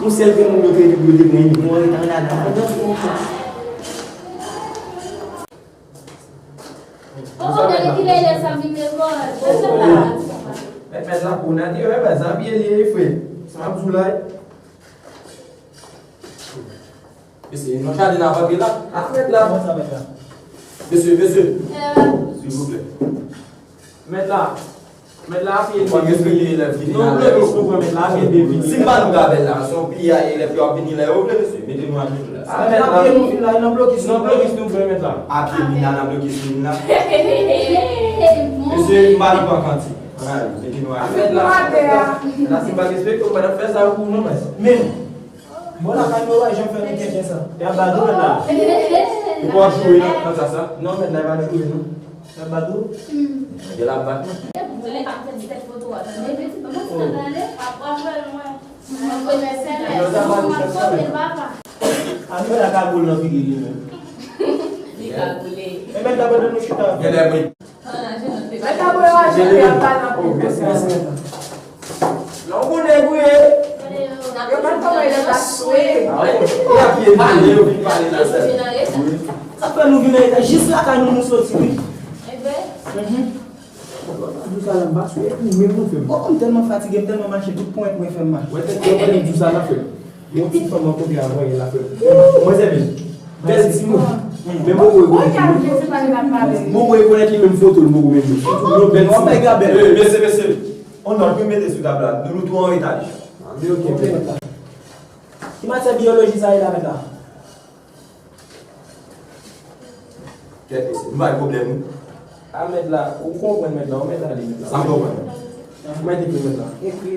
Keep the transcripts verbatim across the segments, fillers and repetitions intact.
Yon sèl grenn moun yo te, yo te pran, yo te pran, yo te pran. Oh, oh, gade ki lè, lè sa vin lekòl. Mèt, mèt la pou nati, wè, mèt sa byen li ye, frè. Sa m ap di w la. Mesye, non, jaden nan ap antre la. A, mèt la. Kòman sa, mèt la? Mesye, mesye. Silvouplè. Mèt la. Mèt la, apiye l byen. Ou pa respekte elèv ki vin avè w. Non, blokis nou pran, mèt la, apiye l byen. Si m ba nou gabèl la, se yon piyay elèv yo ap vini lè yo vle, mesye. Mete nou ajenou la. A, mèt la. Apiye nou vin la, nan blokis nou pran, mèt la. Apiye vin la, nan blokis nou vin la. Mesye, m ba nou pran kanti. Ann ale, mete nou ajenou. Mèt la. La, si m pa respekte w, m pa t ap fè sa pou ou non, mèt. Men. Bon, lakay nou, w pa janm fè nou kenken sa. Y ap bat ou, mèt la. Ou pa joure nan, nan sa, sa? Non, mèt la, y pa joure, non. Y ap bat ou? Nèg la ap bat mwen. Ou lè ap fè ti tèt foto a, tande? Mèt la, mèt la. Yo, sa va, sa va. A, mèt la ka boule nan figi li menm. Li ka boule. E mèt la, pandan nou chita. Genlè mwen. Mèt la, mwen raje, y ap pale anpil. Mèsi, mèsi, mèt la. Non, ou konnen pou ye. Yo pa t kòmanse nan ta swe. A, wi. E apiye pale, yo vin pale la, sa. Wi. Sa fè nou vin nan eta jis lakay nou, nou soti, wi. Enben. Mhm. Di sa la, m pa swe, epi ou menm nou fè m. Oh, m tèlman fatige, m tèlman mache, tout ponyèt mwen fè m mal. Wè, tèt yo, pandan m di sa la fè m. Yon ti fanm mwen kote avan, yè la fè m. Mwen se vin. Bèl timoun. Men mwen rekonèt li menm. Mwen rekonèt li menm foto l, mwen menm. Yon bèl timoun. Eh, mesye, mesye. On nòt pou mete sou tab la. Nou, nou tou an reta deja. Ah, men ok, mèt la. Ki matyè biyoloji sa ye la, mèt la? Kèt mesye, m bay pwoblèm wi. A mèt la, ou konprann mèt la, ou mèt ale mèt la. Sa m konprann. Ou mèt ekri mèt la. Ekri.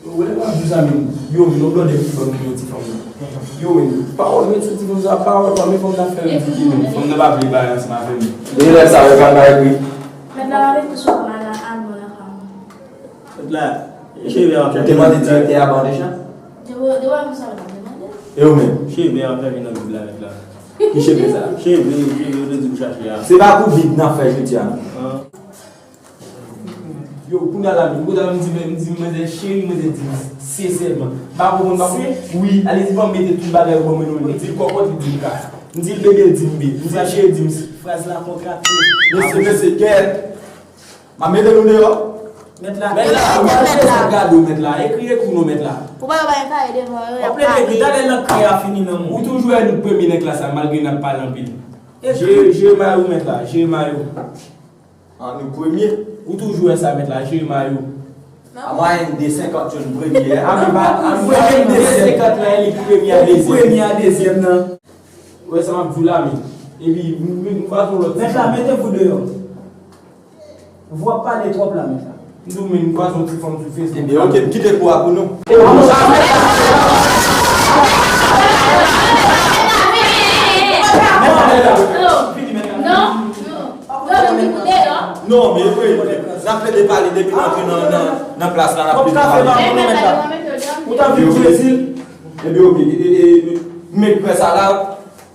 Ou lè w ap di sa menm, yo menm, yon blòdè ki ban nou yon ti fanm nan. Yo menm, pawòl, men sou ti fanm sa, pawòl, pa men fanm nan fè yon ti ki menm. Fanm nan pa vle bay ansanm avè m. Elèv sa yo pa bay pri. Mèt la, pa mete sou mwen la, a mwen la, pa mwen. Mèt la, cheve ap fè. Ou te mande direktè a ban deja? Dewa, dewa, pou sa, ou te mande? E ou menm? Cheve ap fè vin nan bib la, mèt la. Ki cheve sa? Cheve, cheve, ou te di ou chache a. Se pa pou bib n ap fè jodi a, non. An. Yo, kounye a la, menm, kote m di, m di, manzè cheri, manzè di m, sensèman. M pa konprann, m pa konprann. Wi, ale di, ban m mete tout bagay yo ban mwen, non, li di l kòkòt, li di m ka. M di l bebe, li di m bebe. M di l cheri, li di m si. Fraz la kontrakte. Mesye, mesye, kèt. M ap mete nou deyò. Mèt la. Mèt la, mèt la, mèt la. Gade w, mèt la. Ekri, ekri w non, mèt la. Ou pa bay kay devan yo, y ap ekri. Talè nan kay a fini nan men w. Ou toujou wè nou premye nan klas la, malgre n ap pale anpil. Jere, jere mayo w, mèt la. Jere mayo w. An nou premye. Ou toujou wè sa, mèt la. Jere mayo w. A mwayèn de senkant yo nou premye. A men pa, a mwayèn de senkant la, li premye a dezyèm. Premye a dezyèm nan. Ou wè sa m ap di w la, men. Epi, m, m, m va fè yon lòt. Mèt la, mete vou deyò. Vou ap pale twòp la, mèt la. M di w, men, m kwaze yon ti fanm sou Facebook. Ebyen, ok, m kite kou a pou nou. Non, men, vre, n ap plede pale depi n antre nan, nan, nan klas la, n ap plede pale. Ou ta vin Brezil? Ebyen, ok, e, e, e, men, prè sa la,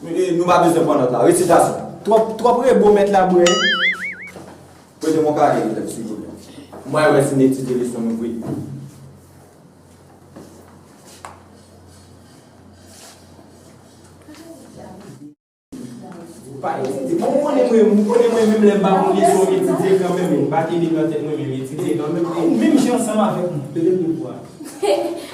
e, nou pa bezwen pran nòt la. Resitasyon. Twòp, twòp rebo mèt la bwè. Prete m yon kaye, elèv, silvouplè. Mwen wè si n etidye leson nou vre. Pa etidye. Bon, ou konnen mwen, ou konnen mwen menm lè m pa konn leson, m etidye kanmenm, m pa kenbe nan tèt mwen menm, m etidye kanmenm. Ou menm jan ansanm avèk mwen. Mete m de fwa.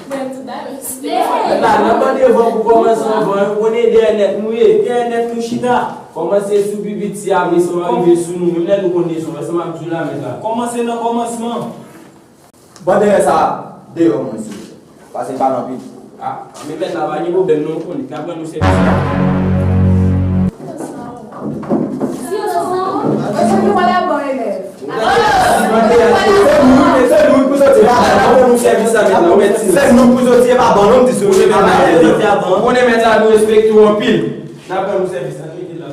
Mwen tout bagay. Mèt la, n ap an devan pou kòmanse anvan, ou konnen dèyè nèt nou ye. Dèyè nèt nou chita. Kòmanse sou pi piti, apre sa w a rive sou nou. Menm lè nou konn leson, wè sa m ap di w la, mèt la. Kòmanse nan kòmansman. Ban dèyè sa a deyò mwen, silvouplè. Pase m pale anpil. A, men mèt la, pa gen pwoblèm non, ou konnen. N ap rann ou sèvis la. Si yo san san, se nou pa la ban elèv. Se nou, se nou pou soti, e pa ban nou sèvis la, mèt la. Ou mèt di, se nou pou soti, e pa ban nou, m di sou nou, mèt la. Ou konnen mèt la, nou respekte w anpil. N ap rann ou sèvis la, nou mete l la.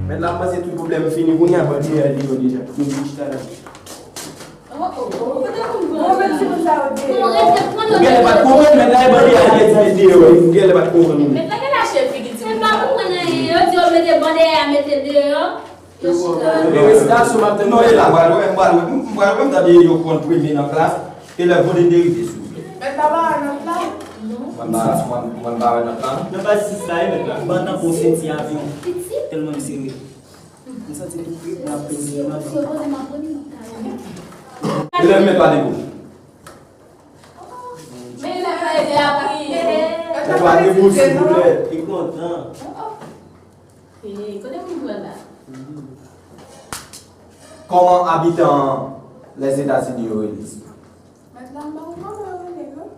Mèt la, m panse tout pwoblèm fini, kounye a ban deyò deyò deja. Nou vin chita la. Ou genlè pa t konprann, mèt la, e ban deyò a li di deyò, ou genlè pa t konprann ou menm. Mèt la, genlè lage figi di. Mwen pa konprann anyen, yo di yo mete ban deyò a, mete deyò. Yo chita. Men resitasyon m ap tann. Non, e la, m pral wè, m pral wè, m pral wè, m tande yo konn premye nan klas, elèv Vodende rive sou. Mèt la pa wè nòt la? Mwen pa, mwen, mwen pa wè nòt la. Nan baz sis la, wi, mèt la. Ban tankou yon senti avyon. Tèlman m sere. M santi tou kri, m ap peze nan. Elèv mèt pa debout. Men elèv la ede a priye. Mèt pa debout, silvouplè. Li kontan. Hey, kote moun pran la? Kòman abitan Lèzetazini yo rele? Mèt la, m pa konn kòman yo rele, non.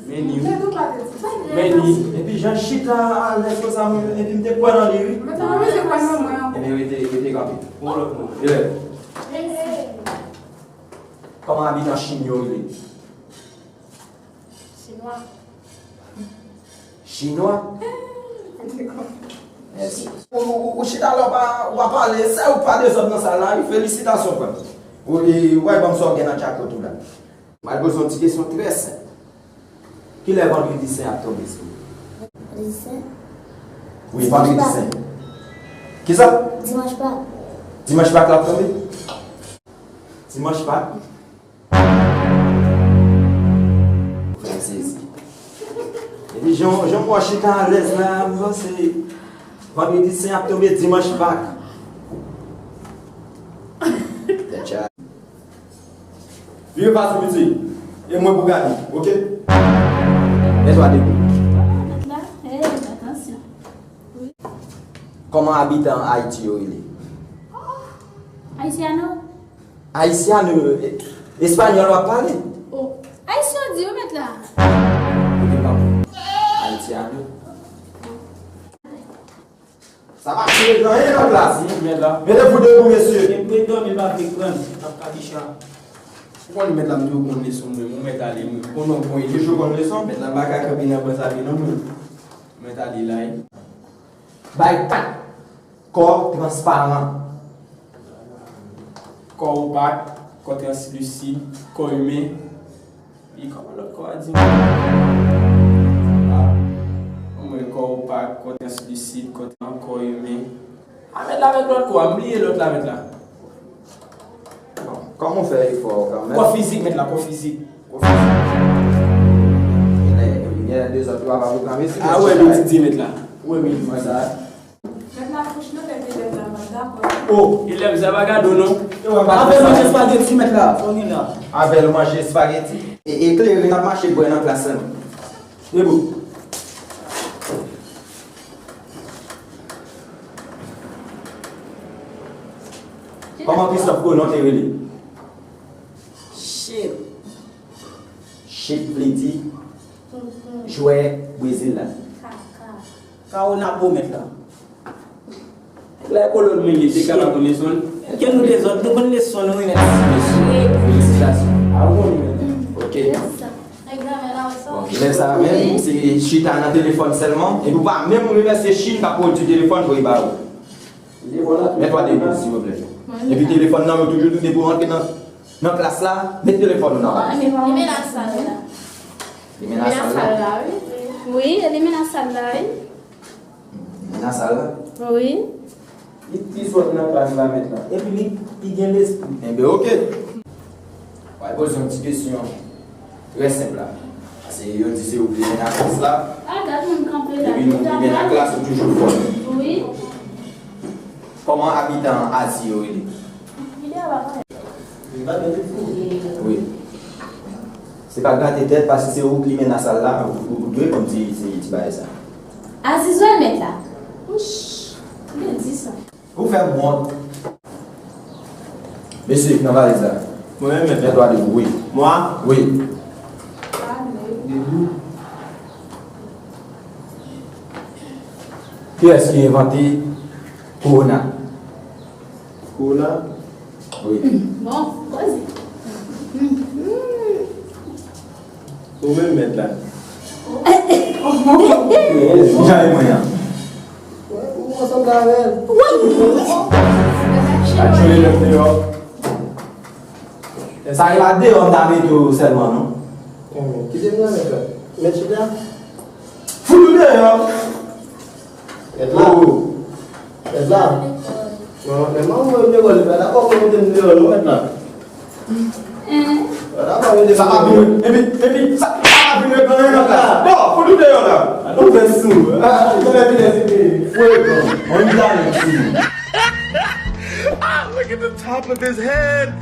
Men ni. Mèt ou pa te di. Men ni. Epi jan chita alèz konsa, mwen, epi m te kwè nan li, wi. Mèt la, mwen te kwè nan mwen ankò. Ebyen, rete, rete kanpe. Yon lòt moun. Elèv. Kòman abitan Chin yo rele? Chinwa. Chinwa? Mèsi. Ou, ou, ou chita la, ou pa, ou pa pale, sèl ou pa dezòd nan sal la, wi, felisitasyon, frè m. Ou, e, w al ban m sa w gen nan djakot ou la. M al poze yon ti kesyon trè senp. Kilè Vandredi Sen ap tonbe, silvouplè? Vandredi Sen? Wi, Vandredi Sen. Kisa? Dimanch Pak. Dimanch Pak la ap tonbe? Dimanch Pak? Frè m sezi. Epi jan, jan mwen chita alèz la, m panse Vandredi Sen ap tonbe Dimanch Pak. Tèt chaje. Vire fas ou piti. E mwen pou gade, oke? Mèt ou a debout. Mèt la, hey, atansyon. Kòman abitan Ayiti yo rele? Haitiano. Haitiano, e, espanyòl w ap pale? Oh, Ayisyen di wi mèt la. Kote pa pou Haitiano. Sa pa tire nan anyen nan klas. Mèt la. Mettez-vous debout, messieurs. Gen pou e dòmi l pa vle pran l, l ap kabicha. Ou konn mèt la, m di w konn leson mwen, mwen mèt ale mwen. Konn non bon ide. Toujou konn leson. Mèt la pa ka kanpe nan ban sa vre non mwen. Mèt ale la wi. Bay kat. Kò transparan. Kò opak, kò translisid, kò imen. Epi kòman lòt kò a di? Ah, omwen kò opak, kò translisid, kò tran-, kò imen. Ah, mèt la avèk lòt kò a, m bliye lòt la mèt la. Bon, kòman w fè efò kanmenm? Kò fizik, mèt la, kò fizik. Kò fizik. Genlè, genlè de zòt yo ap pwogram etid. Ah, wè, etidye mèt la. Wè, men, mwen sa. Mèt la kouch nan tèt elèv la, m pa dakò. Oh, elèv sa pa gade w non. Avè l manje espageti, mèt la. Sa w gen la? Avè l manje espageti. E, e kleren ap mache bwè nan klas la. Debout. Kòman Christophe Colomb te rele? Shit. Shit vle di jwè Brezil la. Kaka. Kawo n ap bo mèt la. Lè kolòn mwen li te ka pa konn leson l. Ke nou dezòd, nou konn leson nou wi mèt. Felisitasyon. A ou konn mèt. Ok. Bon, lè sa menm, se chita nan telefòn sèlman. Epi ou pa menm remèsye Chin k ap pwodui telefòn pou li ba ou. Mèt ou a debout, silvouplè. Epi telefòn nan, yo toujou di depi w rantre nan, nan klas la, met telefòn ou nan valiz. Li men nan sal la. Li men nan sal la? Wi, li men nan sal la, wi. Li nan sal la? Wi. Li pi sòt nan klas la mèt la. Epi li pi gen lespri. Enben, oke. W al poze yon ti kesyon trè senp la. Paske yo di se ou ki men nan klas la. Epi moun ki men nan klas ou toujou fò. Wi. Kòman abitan Azi yo rele? Wi. Se pa grate tèt, paske se ou ki men nan sal la, ou, ou dwe konn ti, ti, ti bagay sa. Azi jwenn mèt la. Wouch, m te di sa. Ou fè m wont. Mesye, ki nan valiz la? Mwen menm, mèt la. Mèt ou a debout, wi. Mwen? Wi. Debout. Kiyès ki envante kowona? Kowona? Wi. Bon, poze. Ou menm mèt la. Kijan e mwen an? Ou ansanm avè l. Wi. Ak chole lèm deyò. Sa e pa deyò m ta mete w sèlman non. Kite m nan mèt la. Mèt chita. Fout ou deyò. Mèt la. Oh. Mèt la. Non, men mwen mwen mwen mwen pa dakò pou mete m deyò non mèt la. Sa pa vin, epi, epi, sa, sa pa vin regle anyen nan klas. Bon, fout ou deyò la. Ou fè sou. Ah, ou fè vin epi fwe. On y sou. Look at the top of his head.